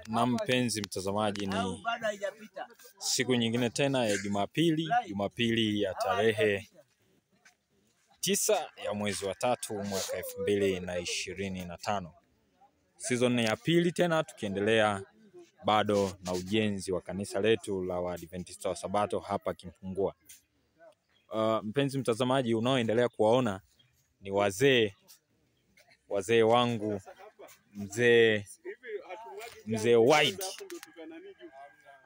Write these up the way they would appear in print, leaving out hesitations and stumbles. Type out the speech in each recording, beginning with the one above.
Na mpenzi mtazamaji, ni siku nyingine tena ya Jumapili, Jumapili ya tarehe 9 ya mwezi wa 3 mwaka 2025. Season ya pili tena, tukiendelea bado na ujenzi wa kanisa letu la Waadventista wa Sabato hapa Kimpungua. Mpenzi mtazamaji, unaoendelea kuwaona ni wazee wangu, mzee White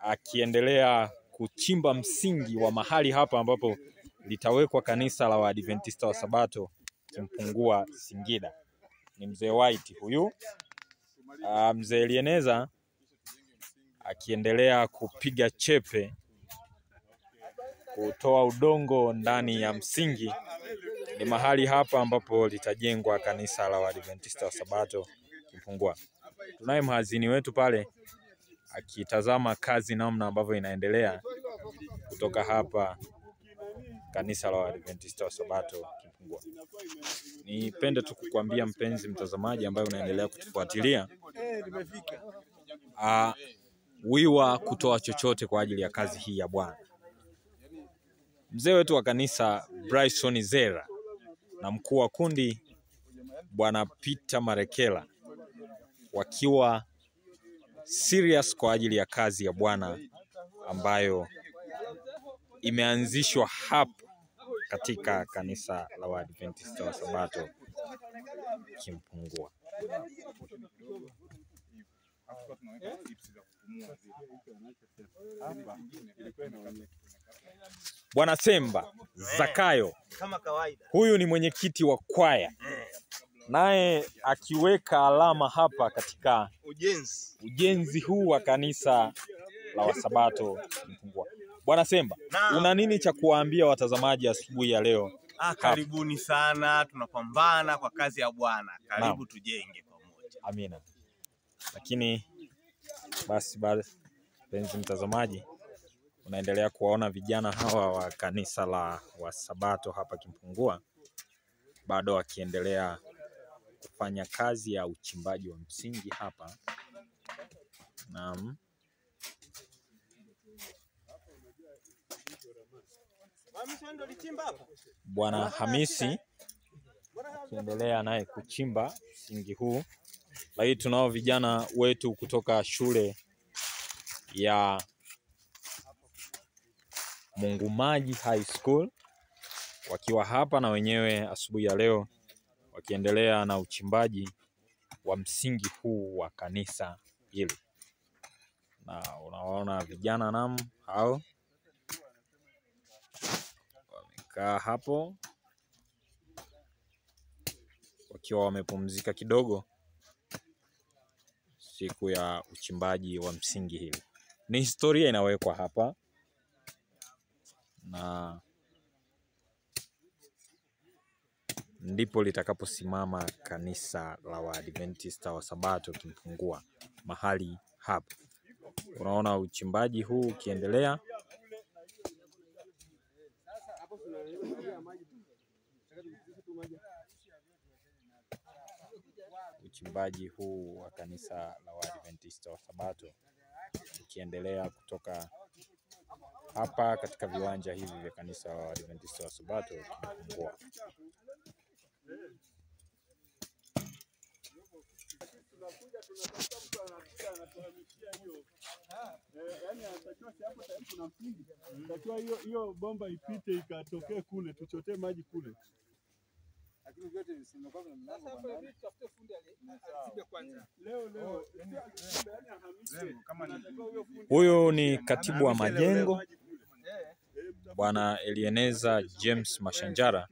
akiendelea kuchimba msingi wa mahali hapa ambapo litawekwa kanisa la Waadventista wa Sabato Kimpungua Singida. Ni mzee White huyu. Mzee Elieneza akiendelea kupiga chepe kutoa udongo ndani ya msingi. Ni mahali hapa ambapo litajengwa kanisa la Waadventista wa Sabato Kimpungua. Tunaye mhazini wetu pale akitazama kazi namna ambavyo inaendelea kutoka hapa kanisa la Waadventista wa Sabato Kimpungua. Nipende tu kukuambia mpenzi mtazamaji ambaye unaendelea kutufuatilia, wiwa kutoa chochote kwa ajili ya kazi hii ya Bwana. Mzee wetu wa kanisa Bryson Zera na mkuu wa kundi Bwana Peter Marekela wakiwa serious kwa ajili ya kazi ya Bwana ambayo imeanzishwa hapa katika kanisa la Waadventista wa Sabato Kimpungua. Bwana Semba Zakayo, kama kawaida, huyu ni mwenyekiti wa kwaya, naye akiweka alama hapa katika ujenzi huu wa kanisa la Wasabato Kimpungua. Bwana Semba, una nini cha kuwaambia watazamaji asubuhi ya leo? Karibuni sana, tunapambana kwa kazi ya Bwana. Karibu tujenge pamoja. Amina. Lakini basi mpenzi mtazamaji, unaendelea kuwaona vijana hawa wa kanisa la Wasabato hapa Kimpungua bado wakiendelea kufanya kazi ya uchimbaji wa msingi hapa. Naam. Bwana Hamisi akiendelea naye kuchimba msingi huu. Lakini tunao vijana wetu kutoka shule ya Mungumaji High School wakiwa hapa na wenyewe asubuhi ya leo wakiendelea na uchimbaji wa msingi huu wa kanisa hili. Na unawaona vijana nam hao wamekaa hapo wakiwa wamepumzika kidogo siku ya uchimbaji wa msingi hili. Ni historia inawekwa hapa na ndipo litakaposimama kanisa la Waadventista wa Sabato Kimpungua mahali hapa. Unaona uchimbaji huu ukiendelea. Uchimbaji huu wa kanisa la Waadventista wa Sabato ukiendelea kutoka hapa katika viwanja hivi vya kanisa la Waadventista wa Sabato Kimpungua. Hiyo bomba ipite ikatokee kule, tuchotee maji kule. Lakini vyote visingekuwa na mlango. Sasa hapa hivi tutafute fundi alizibe kwanza. Leo huyu ni katibu wa majengo Bwana Elieneza James Mashanjara.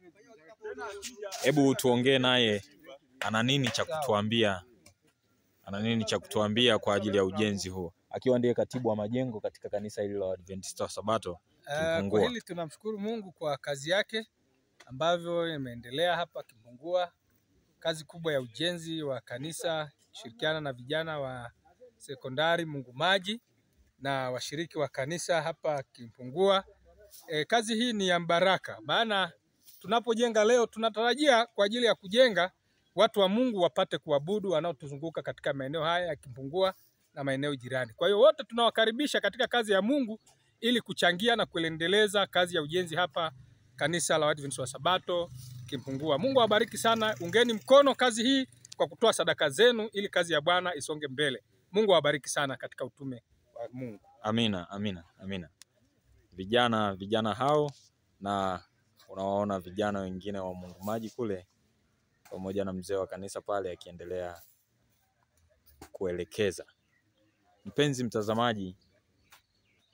Hebu tuongee naye, ana nini cha kutuambia? Ana nini cha kutuambia kwa ajili ya ujenzi huu, akiwa ndiye katibu wa majengo katika kanisa hili la Waadventista wa Sabato Kimpungua. Kwa hili tunamshukuru Mungu kwa kazi yake ambavyo imeendelea hapa Kimpungua, kazi kubwa ya ujenzi wa kanisa shirikiana na vijana wa sekondari Mungumaji na washiriki wa kanisa hapa Kimpungua. Kazi hii ni ya baraka, maana tunapojenga leo tunatarajia kwa ajili ya kujenga watu wa Mungu wapate kuabudu wanaotuzunguka katika maeneo haya ya Kimpungua na maeneo jirani. Kwa hiyo wote tunawakaribisha katika kazi ya Mungu ili kuchangia na kuendeleza kazi ya ujenzi hapa kanisa la Waadventista wa Sabato Kimpungua. Mungu awabariki sana. Ungeni mkono kazi hii kwa kutoa sadaka zenu ili kazi ya Bwana isonge mbele. Mungu awabariki sana katika utume wa Mungu. Amina, amina, amina. Vijana hao, na unawaona vijana wengine wa Mungu Maji kule pamoja na mzee wa kanisa pale akiendelea kuelekeza. Mpenzi mtazamaji,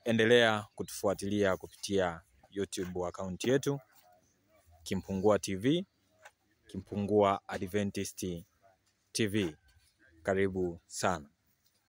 endelea kutufuatilia kupitia YouTube account yetu Kimpungua TV, Kimpungua Adventist TV. Karibu sana.